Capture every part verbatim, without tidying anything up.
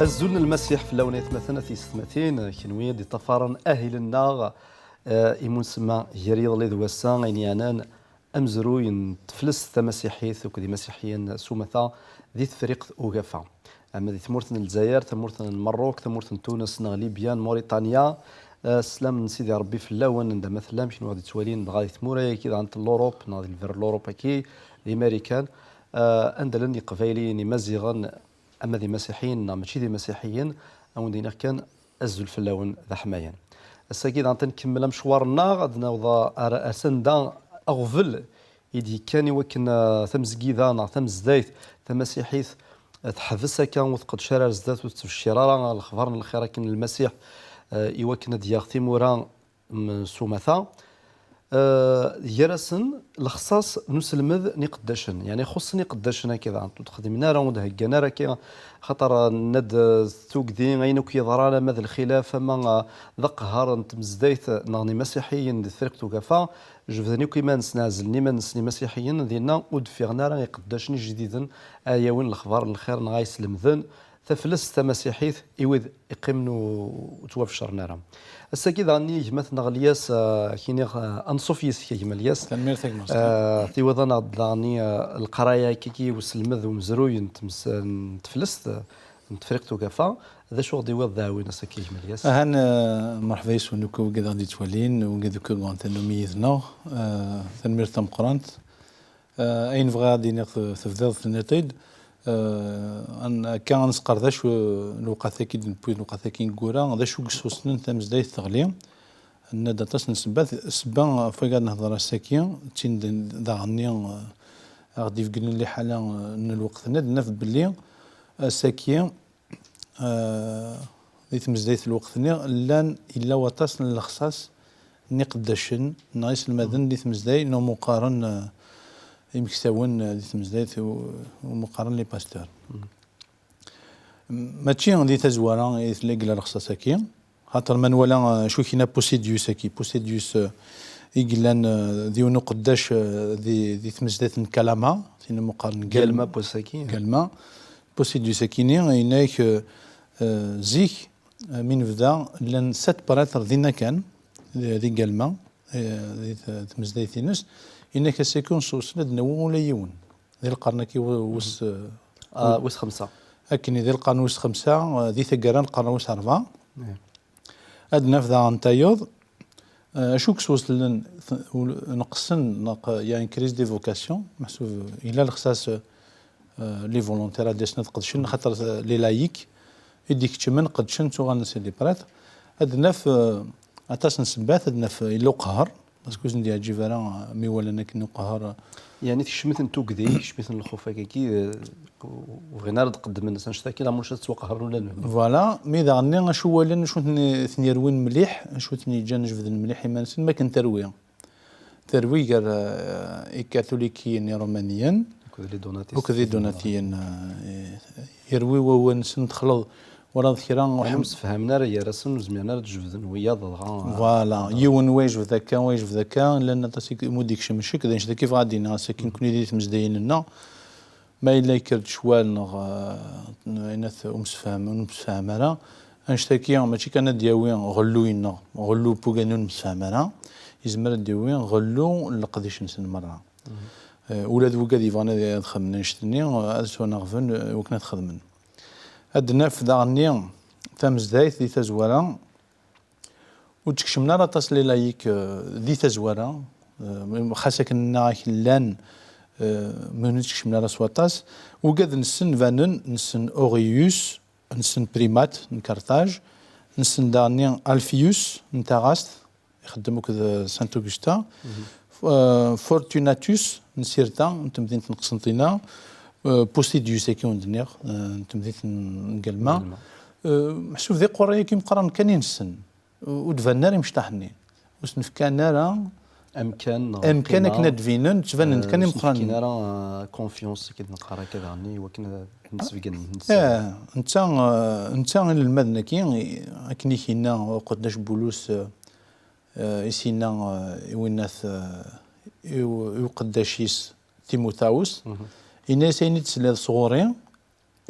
Azul n Lmasiḥ fell-awen, aytmaten, a tiyessetmatin, kenwi i d-iṭṭafaren ahil-nneɣ, eh, imunsem-a gar yiḍelli d wass-a, ayen yeɛnan amezruy n teflest tamasiḥit akked imasiḥiyen s umata di Tefriqt Ugafa. Ama di tmurt n Lezzayer, tamurt n Lmerruk, tamurt n Tunes neɣ Libya, n Mauritania, eh, sslam n Sidi Ṛebbi fell-awen, anda ma tellam, kenwi ɣ-d-ittwalin, dɣa di tmura-agi daɣen n Lurup, neɣ di lberr n Lurup-agi, di Marikan, eh, anda llan Iqbayliyen, Imaziɣen, ama d imasiḥiyen neɣ mačči d imasiḥiyen, a wen-d-iniɣ kan azul fell-awen d aḥmayan. Ass-agi daɣen ad nkemmel amecwar-nneɣ, ad naweḍ ar, ar sanda aɣbel i d-yekkan i wakken, eh, tamezgida neɣ tamezdayt tamasiḥit, eh, teḥbes akka, ur tqeddec ara ar zdat, ur tettbeccir ara lexbar n lxir akken n Lmasiḥ, eh, i wakken ad d-yaɣ timura m-, s umata. Eh, gar-asen lexṣaṣ n uselmed n iqeddacen, yeɛni xuṣṣen iqeddacen akka daɣen, ur d-xdimen ara, ur d-heggan ara akka, axaṭer, eh, nenna-d, eh, tugdi, ayen akk yeḍran, ama d lxilaf, ama, eh, d aqehher n tmezdayt, eh, neɣ n imasiḥiyen di Tefriqt Ugafa, jebden akk iman-nsen, ɛezlen iman-nsen imasiḥiyen, dinna ur d-ffiɣen ara iqeddacen ijdiden ara yawin lexbar n lxir neɣ ara yeslemden taflest tamasiḥit i wid iqqimen u-, ur ttwabecren ara. Ass-agi daɣen i gma-tneɣ Lyas, ah, k-iniɣ, ah, anṣuf yis-k a gma Lyas. Tanemmirt a gma Sami. Ah, tiwiḍ-aneɣ-d daɣen i, ah, leqraya akkagi i uselmed umezruy n tmes-, n teflest, ah, n Tefriqt Ugafa. D acu ɣ-d-iwiḍ d aɛwin ass-agi a gma Lyas? Ahan, ah, merḥba yes-wen akk wigad ɣ-d-ittwalin, wigad akk i yuɣen tannumi yid-neɣ. Ah, tanemmirt tameqqrant. Eh, ayen bɣiɣ ad d-iniɣ, te-, tebdiḍ tenniḍ-t-id, eh, an-, akka ad nesqerdec, eh, lewqat-agi d-newwi, lewqat-agi ineggura, d acu i yessusnen tamezdayt teɣli. Nenna-d aṭas n ssebbat, ssebba ɣef wayeg ad nehder ass-agi, d tin d-, daɣen-nni, eh, aɣ-d-ibeggnen liḥala, eh, n lweqt-nni, ad naf belli ass-agi, Eh, di tmezdayt n lweqt-nni, llan, yella waṭas n lexṣaṣ n iqeddacen neɣ iselmaden di tmezdayt n umuqaren, eh, imektawen, eh, di tmezdayt u-, umuqaren les pasteurs. Mačči di tazwara i tella, yella lexṣaṣ-agi, xaṭer ma nwala, eh, acu kina Posédius-agi, Posédius, eh, i yellan, eh, d yiwen uqeddac, eh, di, di tmezdayt n Kalama, tin umuqaren n Galma. Galma, Posédius-agi. Galma. Posédius akini, yenna-ak, euh, euh, zik, euh, mi nebda, llan sept prêtres dinna kan, di, di Galma, euh, di t-, tmezdayt-ines, yenna-ak ass-agi ur nessewṣel ad d-nawi ula yiwen. Di lqern-agi w-, wis, euh, Ah, wis xemsa. Akken i di lqern wis xemsa, euh, di taggara n lqern wis rebɛa. Ad naf daɣen tayeḍ, eh, acu i yesweslen t-, ul-, neqsen, neɣ, il y a une crise de vocation, meḥsub yella lexsas, eh, les volontaires ad d-asen ad qedcen, xaṭer, eh, les laïcs i d-ikeččmen, qedcen, ttuɣalen c'est des prêtres. Ad naf, eh, aṭas n ssebbat, ad naf, eh, yella uqehher, parce que ur sen-d-yeɛǧib ara, eh, mi walan akken uqehher, eh, Yeɛni tekcem-iten tugdi, tekcem-iten lxuf akkagi, eh, ur bɣin ara ad qeddmen s annect-agi, lameɛna ad ttwaqehren ula d nutni. Voilà, mi daɣen-nni acu walan, acu ten-, ten-yerwin mliḥ, acu ten-yeǧǧan jebden mliḥ iman-nsen, mi akken terwi. Terwi gar, eh, ikatulikiyen irumaniyen akked les donatistes. Akked les donatiyen, eh, yerwi wawal-nsen, texleḍ, ur d kra. Ur msefhamen ara gar-asen, ur zmiren ara ad jebden wiyaḍ dɣa. Voilà, yiwen wa yejbed akka, wa yejbed akka, llan aṭas i mu d-ikcem ccek, d annect-agi bɣiɣ ad d-iniɣ ass-agi nekni di tmezdayin-nneɣ, ma yella yekker-d ccwal neɣ, eh, ayen at umsefham, ur nemsefham ara, annect-agi mačči kan ad d-yawi ɣelluy-nneɣ, ɣellu n wugad ur nemsefham ara, yezmer ad d-yawi ɣellu n leqdic-nsen merra. Eh, ula d wugad yebɣan ad, ad xedmen annect-nni, eh, ad swen aɣbel, eh, wakken ad xedmen. Ad d-naf daɣen-nni tamezdayt di tazwara, ur d-kecmen ara aṭas les laïcs, eh, di tazwara, eh, xas akken nniɣ-ak llan, eh, ma ur d-kecmen ara s waṭas. Wugad nessen banen, nessen Auréus, nessen Primat n Carthage, nessen daɣen-nni Alpheus n Taɣast, ixeddem akked, eh, Saint Augustin. Eh, Fortunatus n Sirta, n temdint n Qsenṭina. Eh, Posédius, akka wen-d-nniɣ, eh, n temdint n Galma. Galma. Eh, meḥsub d iqurra-agi imeqqranen kan i nessen. Ur d-banen ara imecṭaḥ-nni. Ur sen-fkan ara amkan neɣ amkan lqima, akken ad d-binen, ttbanen-d eh, kan ur sen-fkin imeqqranen. Ara, eh, confiance, akken neqqar akka daɣen, i wakken ad nesbeggen. Eh, netta, eh, netta inelmaden-agi, i-, akken i k-yenna uqeddac Bulus, eh, eh, i s-yenna, eh, i winnat, eh, i u-, i uqeddac-is Timutawus, yenna-yas: "Ayen i d-tesliḍ sɣur-i,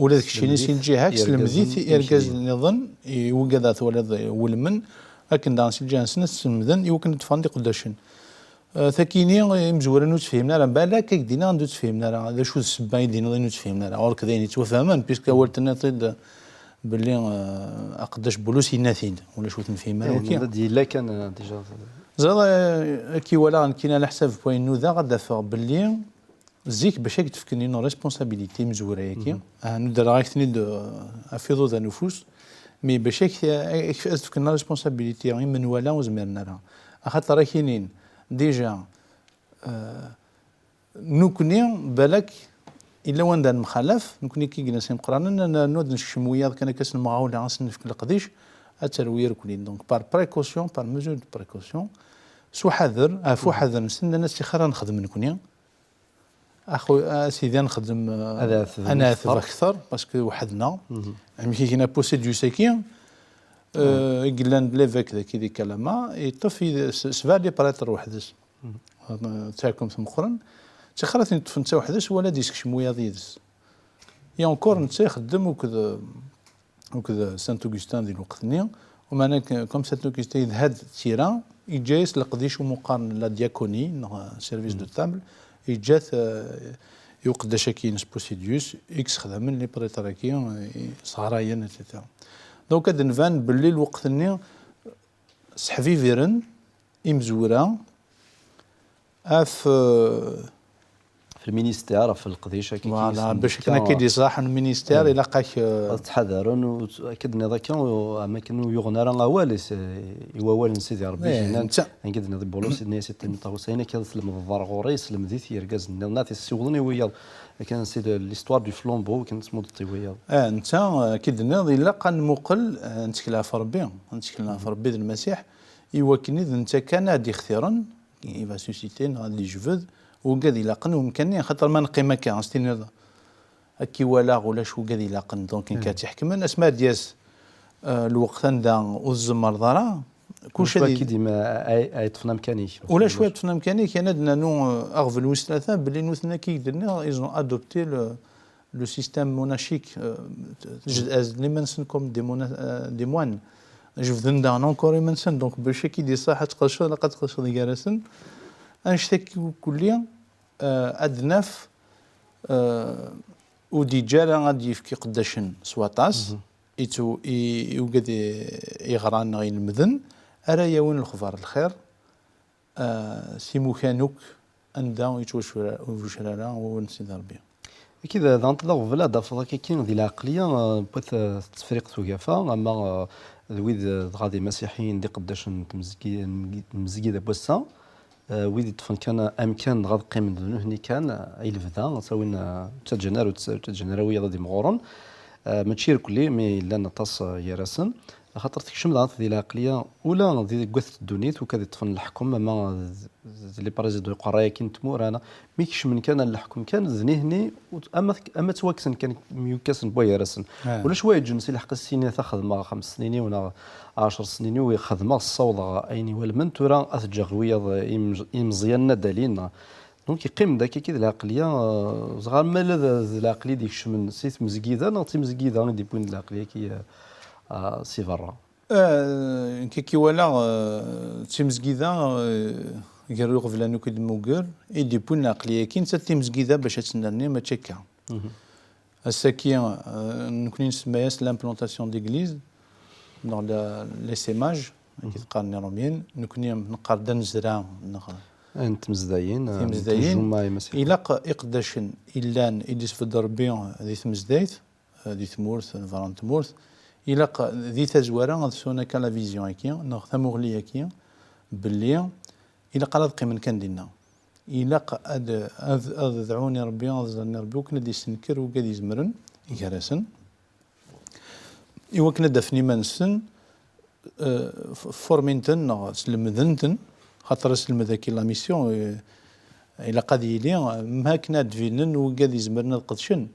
Ula d keččini si lǧiha-k, slemd-it i irgazen nniḍen, i wigad ara twaliḍ, eh, welmen, akken daɣen si lǧiha-nsen ad slemden i wakken ad d-ffɣen d iqeddacen. Eh, takini, eh, imezwura ur ttefhimen ara, balak ad k-d-iniɣ anda ur ttefhimen ara, d acu d ssebba i d-tiniḍ i ur ttefhimen ara, ɣur-k d ayen yettwafhamen, puisque awal tenniḍ-t-id belli, eh, aqeddac Bulus yenna-t-id, ulac ur t-nefhim ara. Eh, akya. Yella kan, eh, déjà. Ẓriɣ, eh, ad k-iwalaɣ nekkini, ɛla ḥsab n wayen nudaɣ, ad d-afeɣ belli zik bac ad k-d-fken une responsabilité imezwura-agi. Ah, nuder-ak-ten-id, euh, ɣef iḍudan ufus, mais bac ad k-, ad k-, ad k-fken la responsabilité imenwala ur zmiren ara. Axaṭer ad k-inin, déjà, euh, nekkni, balak, illa wanda nemxalaf, nekkni ki yellan s imeqqranen, ad nernu ad nekcem wiyaḍ kan akka s lemɣawla, ad sen-nefk leqdic, ad terwi irkelli. Donc, par précaution, par mesure de précaution, s uḥader, ɣef uḥader-nsen, nnan-as, tixir ad nexdem nekkni, Axu-, a sidi, ad nexdem, eh, ad nɛeteb akter, parce que weḥd-neɣ. Amek i gna Posidus-agi, eh, i yellan d l'évêque daki di Kalama, yeṭṭef yid-, s-, sebɛa les prêtres weḥd-s. Eh, d taḥkumt meqqren. Tixir ad ten-yeṭṭfen netta weḥd-s, wala ad yessekcem wiyaḍ yid-s. Et encore, netta ixeddem akked, akked Saint Augustin di lweqt-nni, umeɛna k-, comme Saint Augustin yedha-d d tira, yeǧǧa-yas leqdic umi qqaren la diaconie, neɣ service de table, yeǧǧa-t, eh, i uqeddac-agi-ines Posidus, i yessexdamen les prêtres-agi, eh, sɣarayen, et cetera. Donc, ad d-nban belli lweqt-nni sseḥbibiren imezwura ɣef, eh, ɣef lministir, ɣef leqdic, akka. Voilà, bac akken akka i d-iṣaḥ lministir, ilaq-ak, eh, ad ttḥadaren, ur tt-, akka d-nniḍ akka, u-, am akken ur yuɣen ara awal i s-, i wawal n Sidi Ṛebbi, eh, yenna-d, netta. Anga d-nniḍ i Bulus, yenna-yas i Timuṭawus, ayen akka tlemdeḍ ar ɣur-i, slemd-it i yergazen-nniḍen, ad t-ssiwḍen i wiyaḍ. Akken Sidi, l'histoire du flambeau, akken tesmudeḍ i wiyaḍ. Eh, netta, eh, akka d-nniḍ, ilaq ad nmuqel, eh, ad nettkel ɣef Ṛebbi, ad nettkel ɣef Ṛebbi d Lmasiḥ, i wakken d netta kan ad d-ixtiren, il va susciter, neɣ ad d-yejbed wigad ilaqen i umkan-nni, axaṭer ma neqqim akka, ad s-tiniḍ, akka i walaɣ ulac wigad ilaqen, donc nekk ad tt-iḥekmen, asmi ad d-yas, eh, lweqt anda ur tzemmreḍ ara, kullec ad, ad yeṭṭfen amkan-ik. Ulac wa yeṭṭfen amkan-ik, yerna ad d-nernu, eh, aɣbel wis tlata, belli nutni akka i d-nniɣ, ils ont adopté le, le système monarchique, euh, tejed-, azlen iman-nsen comme des mona-, euh, des moines. Jebden daɣen encore iman-nsen, donc bac ad k-id-iṣaḥ ad tqedceḍ, ilaq ad tqedceḍ gar-asen. Annect-agi kulli, euh, ad naf, euh, ur d-yeǧǧa ara ad d-yefk iqeddacen s waṭas, i tu-, i, i ugad i, iɣran neɣ ilemden, ara yawin lexbar n lxir, ah, s imukan akk anda yettwacra-, ur bucra ara wawal n Sidi Ṛebbi. Akka d, d, d aɣbel ad d-tafeḍ akka di lɛeqliya, ah, n wat, ah, Tefriqt Ugafa, ama, ah, d wid, ah, dɣa d imasiḥiyen d iqeddacen n tmezgi-, n tmezgida n wass-a, ah, wid yeṭṭfen kan amkan dɣa ad qqimen d nutni kan, ah, i lebda, ttawin, ah, ur ttaǧǧan ara, ur ttaǧǧan ara wiyaḍ ad imɣuren. Ah, mačči irkelli, mi llan aṭas, ah, gar-asen. Axaṭer tekcem daɣen di lɛeqliya, ula di deg wat ddunit, uka ad iṭṭfen leḥkem, ama d, d les présidents iqerray-agi n tmura, mi kecmen kan ar leḥkem kan, d nihni, ama, ama ttwakksen kan myukkasen n way gar-asen. Ulac wa yeǧǧen si lḥeqq-is, sini ta xedmeɣ xems snin-iw neɣ ɛecr snin-iw i xedmeɣ, ssawḍeɣ ayen iwalmen, tura ad t-ǧǧeɣ i wiyaḍ im-, imeẓyanen ad d-alin. Donc, yeqqim-d akka, akka d lɛeqliya, euh, ẓer ma la d, d lɛeqliya i d-ikecmen si tmezgida, neɣ d timezgida i d-iwwin d lɛeqliya-agi, euh, euh, si berra? Euh, nekk akka i walaɣ, euh, d timezgida, euh, gar iɣeblan akk i d-muger, i d-iwwin lɛeqliya-agi, nettat timezgida bac ad tennerni, mačči akka. Ass-agi, euh, nekni nsemma-yas l'implantation d'église, neɣ la, l'essaimage, akken i t-qqaren Iṛumyen. Nekni neqqar-d anezra, neɣ n tmezdayin, euh, timezdayin. N tjumma imasiḥiyen. Ilaq iqeddacen illan i d-isbedd Ṛebbi di tmezdayt, euh, di tmurt, di berra n tmurt. Ilaq di tazwara ad sɛun akka la vision-agi, neɣ tamuɣli-agi, belli ilaq ara ad qqimen kan dinna. Ilaq ad, ad, ad dɛun i Ṛebbi, ad ẓren i Ṛebbi, wakken ad d-istenker wigad izemren gar-asen, i wakken ad d-afen iman-nsen, eh, f-, formin-ten neɣ slemden-ten, xaṭer aselmed-agi, la mission, eh, ilaq ad yili, eh, ma akken ad d-binen wigad izemren ad qedcen.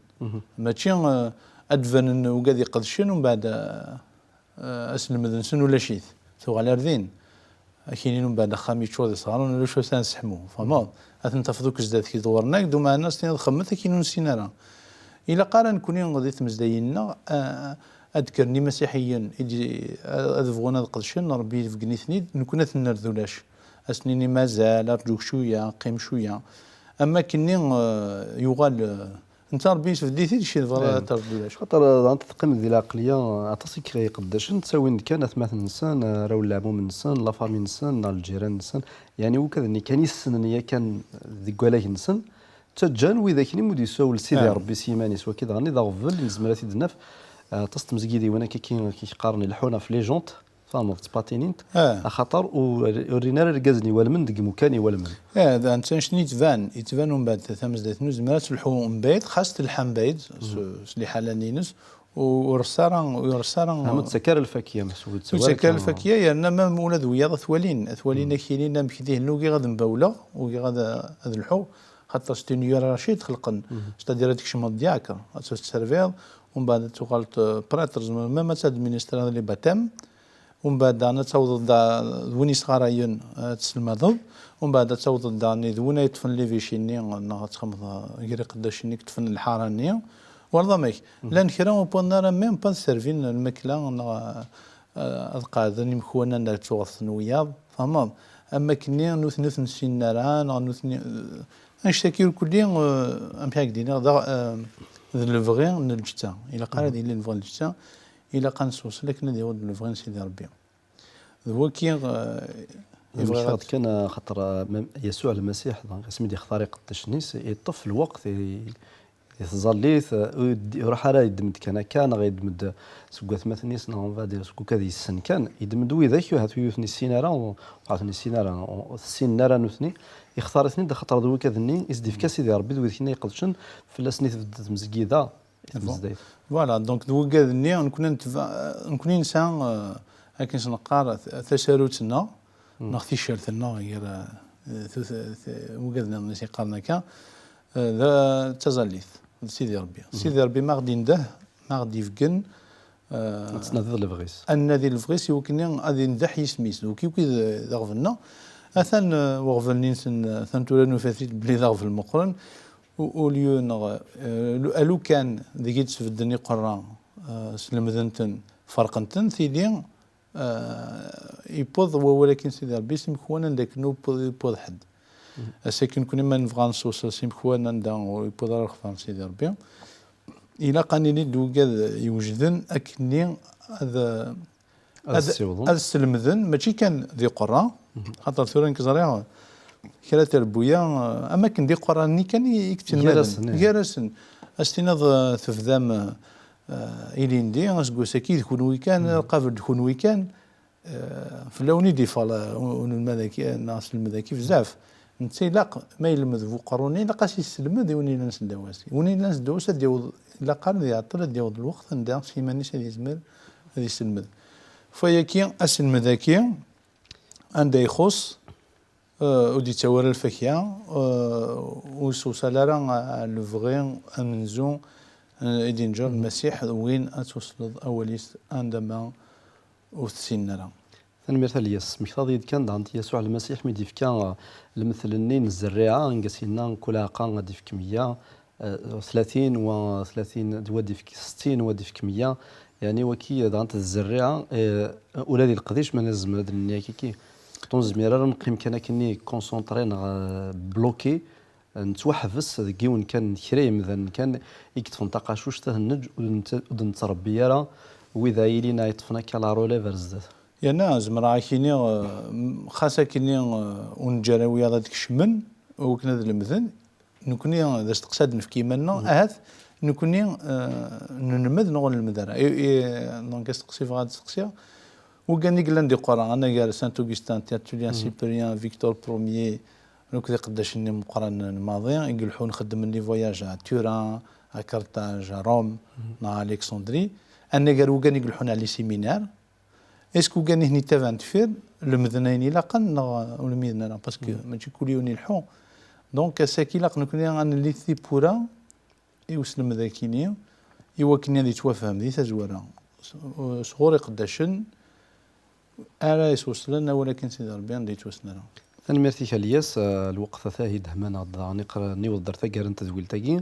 Mačči, eh, ad d-banen wigad iqedcen, umbeɛd, eh, eh, aselmed-nsen ulac-it. Tuɣal ar din. Akinin umbeɛd axxam yeččur d isɣaren, ulac wass ara nesseḥmu. Tfehmeḍ? Ad ten-tafeḍ akk zdat-k, dewren-ak-d, umeɛna s-tiniḍ xemmet, akin ur nessin ara. Ilaq ara nekni di tmezdayin-nneɣ, a-, ad d-kkren imasiḥiyen i d-, ad bɣun ad qedcen, Ṛebbi ibeggen-iten-id, nekni ad ten-nerr d ulac. Ad s-nini mazal, arǧu cwiya, qqim cwiya. Am akkenni, eh, yuɣal, eh, netta Ṛebbi yesbedd-it-id, ccedba ad terr d ulac. Xaṭer, eh, dɣa teqqimeḍ di lɛeqliya, aṭas i kra iqeddacen, ttawin-d kan atmaten-nsen, arraw n leɛmum-nsen, lafami-nsen, neɣ lǧiran-nsen, yeɛni wukad-nni kan i ssnen yakan deg walag-nsen, ttaǧǧan widak-nni mu d-yessawel Sidi Ṛebbi s yiman-is. Waki daɣen i d aɣbel, nezmer ad t-id-naf, eh, aṭas n tmezgidiwin akka i k-qqaren ileḥḥun ɣef légende, tfehmeḍ, ttpatinint, axaṭer ur, ur rrin ara irgazen iwalmen deg imukan iwalmen. Eh, d, netta annect-nni yettban, yettban umbeɛd tamezdayt-nni ur tezmir ad telḥu mbayd, xas telḥa mbayd, s, s liḥala-nni-ines, ur, ur ress ara, ur ress ara. Ur tettak ara lfakya, ma s-, ur tettak ara lfakya, yerna ma ula d wiyaḍ ad t-walin, ad t-walin ad k-yinin amek dihin ugiɣ ad mbawleɣ, ugiɣ ad, ad lḥuɣ, xaṭer c'est une hiérarchie i d-xelqen, c'est-à-dire ad tkecmeḍ diacre, ad tesserviḍ, umbeɛd ad tuɣaleḍ, eh, prêtre, tzemreḍ même ad tadministriḍ les baptêmes, umbeɛd daɣen ad tawḍeḍ da, d win yesɣarayen, eh, ad tesselmadeḍ, umbeɛd ad tawḍeḍ daɣen d win ay yeṭṭfen l'évêché-nni, neɣ ad txedmeḍ, eh, gar iqeddacen-nni i yeṭṭfen lḥara-nni. Twalaḍ amek? Llan kra ur wwiḍen ara même pas ad servin lmakla, neɣ, eh, ad qeɛden imekwan anda ttuɣeḍ-ten wiyaḍ, tfehmeḍ? Am akkenni nutni ur ten-ssinen ara, neɣ nutni, eh, annect-agi irkelli, eh, amek ara k-d-iniɣ, d aɣ-, eh, d lebɣi n lǧetta. Ilaq ara ad yili lebɣi n lǧetta, ilaq ad nessewṣel akken ad yaweḍ lebɣi n Sidi Ṛebbi. D waki, eh, i bɣiɣ ad kan, eh, xaṭer, eh, mem-, Yasuɛ Lmasiḥ, donc, asmi d-yextar iqeddacen-is, yeṭṭef lweqt i, i tẓallit, eh, ur d-, iruḥ ara yeddem-d kan akka, neɣ yeddem-d seg watmaten-is, neɣ on va dire seg ukad yessen kan, yeddem-d widak, ahat ur ten-yessin ara, u-, ur ten-yessin ara, u-, ur t-ssinen ara nutni, ixtar-iten-id, axaṭer d wakad-nni i s-d-ifka Sidi Ṛebbi d wid-nni iqedcen, fell-asen i tbedd tmezgida, i tmezdayt. Voilà, donc d wigad-nni, nekni netba-, nekni nesɛa, eh, akken s-neqqar, t-, tasarut-nneɣ, neɣ ticcert-nneɣ gar, eh, tut-, t-, wigad-nniḍen i s-yeqqaren akka, eh, d, d taẓallit, d Sidi Ṛebbi. Sidi Ṛebbi ma ɣ-d-indeh, ma ɣ-d-ibeggen, eh, ad tnadiḍ lebɣi-s. Ad nadi lebɣi-s, i wakken ad indeh yisem-is. Donc, i wiki d, d aɣbel-nneɣ. Atan, eh, uɣbel-nni-nsen, eh, atan tura nufa-t-id belli d aɣbel meqqren. U-, au lieu neɣ, eh, lu-, alukan deg i d-sbedden iqerra, eh, slemden-ten, ferqen-ten, tili, eh, yewweḍ wawal-agi n Sidi Ṛebbi s imekwan anda akken ur yewweḍ, yewweḍ ḥedd. Ass-agi nekni ma nebɣa ad nessewṣel s imekwan anda ur yewweḍ ara lexbar n Sidi Ṛebbi, ilaq ad nili d wigad iwejden akkenni ad, ad, ad ssiwḍen, ad slemden, mačči kan d iqerra, xaṭer tura nekk ẓriɣ kra trebbuya, am akken d iqerra-nni kan i, i yettenmaden. Gar-asen, eh. Gar-asen. Ad s-tiniḍ, eh, tebdam, eh, ilindi, aseggas-agi d kunwi kan, lqabel d kunwi kan, eh, fell-awen i d-yeffeɣ la-, unelmad-agi, neɣ aselmed-agi bezzaf. Netta ilaq, ma yelmed bu uqerru-nni, ilaq ad s-yesselmed i win yellan seddaw-as. I win yellan seddaw-as ad d-yaweḍ, ilaq ara ad iɛeṭṭel ad d-yaweḍ lweqt anda s yiman-is ad yezmer ad yesselmed. Fayagi, aselmed-agi, anda ixuṣ, eh, ur d-yettawi ara lfakya, eh, ur yessewṣal ara, eh, lebɣi amenzu, eh, i d-yenǧer Lmasiḥ, d win ad twesleḍ awal-is anda ma ur t-ssinen ara. Tanemmirt a Lyas. Tesmektaḍ-iyi-d kan daɣen Yasuɛ Lmasiḥ mi d-yefka, eh, lemtel-nni n zzerriɛa, anga s-yenna, kul aɛeqqa ad d-yefk meyya, eh, tlatin, wa tlatin, d wa d-yefk settin, wa d-yefk meyya. Yeɛni waki, eh, daɣen d zzerriɛa, eh, ula di leqdic ma nezmer ad d-nenni akka-ki. Ur nezmir ara ad neqqim kan akkenni concentré neɣ, eh, bloqué, eh, nettwaḥbes deg yiwen kan n kra yemdanen kan i yeṭṭfen taqacuct ad neǧǧ ur d-nett-, ur d-nettṛebbi ara wid ara yilin ad yeṭṭfen akka la relève ar zdat. Yerna zemreɣ ad k-iniɣ, eh, m-, xas akkenni, eh, ur neǧǧi ara wiyaḍ ad kecmen, i wakken ad lemden, nekni d asteqsi ad d-nefk i yiman-nneɣ, ahat nekni, eh, nelmed neɣ ur nelmed ara. I, i, donc asteqsi bɣiɣ ad d-steqsiɣ, wiggan i yellan di Qura, anagar Saint Augustin, Tertullien, Cyprien, Victor Premier, nekk d iqeddacen-nni meqqranen maḍi, i ileḥḥun xeddmen les voyages à Turin, à Carthage, à Rome, neɣ à Alexandrie, anagar wiggan i ileḥḥun ar les séminaires, est-ce que ugan-ihin yettabaɛen deffir, lemden ayen ilaqen, neɣ ur lmiden ara? Parce que mačči kul yiwen ileḥḥu. Donc, ass-agi ilaq nekni ad nelli tiwwura i uselmed-agi-ni, i wakken ad yettwafhem di tazwara, s-, sɣur iqeddacen, ara yesweslen awal akken Sidi Ṛebbi anda yettwassen ara. Tanemmirt-ik a Lyas, eh, lweqt ata idhem-aneɣ-d daɣen iqer-, niweḍ-d ar taggara n tedwilt-agi.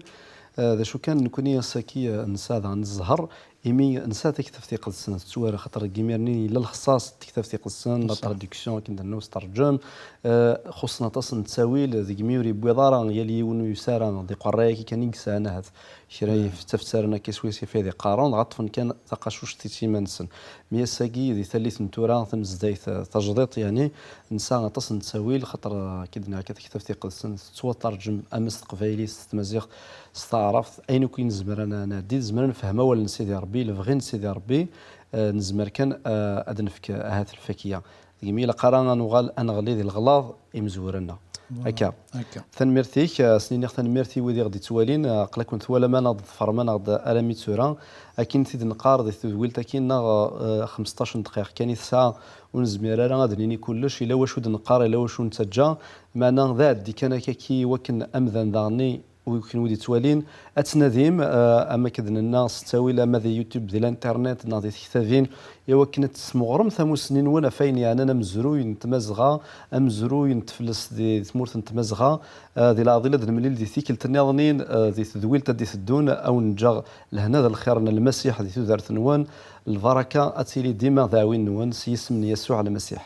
Eh, d acu kan, nekkni ass-agi, eh, nesɛa daɣen zzher, imi nesɛa Taktabt Iqedsen tettwara, xaṭer deg imir-nni yella lexṣaṣ n Tektabt Iqedsen, la traduction, akken d-nenna, usterǧem, eh, xuṣṣen aṭas n ttawil, deg imi ur yewwiḍ ara yal yiwen ur yusi ara, d iqerray-agi kan i yesɛan ahat kra n tafsar akka swayes ɣef ad iqarun, dɣa ṭṭfen kan taqacuct-is iman-nsen. Mi ass-agi, di tallit n tura, tamzdayt, eh, tajdiṭ, yani, nesɛa aṭas n ttawil, xaṭer, eh, akka d-nniɣ akka, Taktabt Iqedsen tettwaterǧem ama s teqbaylit, s tmaziɣt, s taɛrabt, ayen akk i nezmer ad n-, nɛeddi, nezmer ad nefhem awal n Sidi Ṛebbi, lebɣi n Sidi Ṛebbi, eh, nezmer kan, eh, ad nefk, eh, ahat lfakya. Deg mi ilaq ara ad nuɣal ad neɣli di leɣlaḍ imezwura-nneɣ. Voilà. Akka. Akka. Tanemmirt-ik, eh, s-niniɣ tanemmirt i wid i ɣ-d-ittwalin, eh, aql-aken twalam ad aɣ-d-tḍefrem, ad aɣ-d-, alammi d tura. Akken i t-id-neqqar di tedwilt-agi, neɣ, eh, xmesṭac n ddqiq kan i tesɛa, ur nezmir ara ad d-nini kullec, yella wacu d-neqqar, yella wacu nettaǧǧa, meɛna d aɛeddi kan akka i wakken amdan daɣen i wakken wid ittwalin, ad tnadim, eh, am akken d-nenna s ttawil, ama di YouTube, di l'internet, neɣ di tektabin, i wakken ad tesmeɣrem tamussni-nwen ɣef ayen yeɛnan amezruy n Tmazɣa, amezruy n teflest di tmurt n Tmazɣa. Eh, di leɛḍil ad nemlil di tikkelt nniḍen, eh, di tedwilt ad d-iteddun, ad wen-ǧǧeɣ lehna d lxir n Lmasiḥ di tudert-nwen, lbaraka ad tili dima d aɛwin-nwen s yisem n Yasuɛ Lmasiḥ.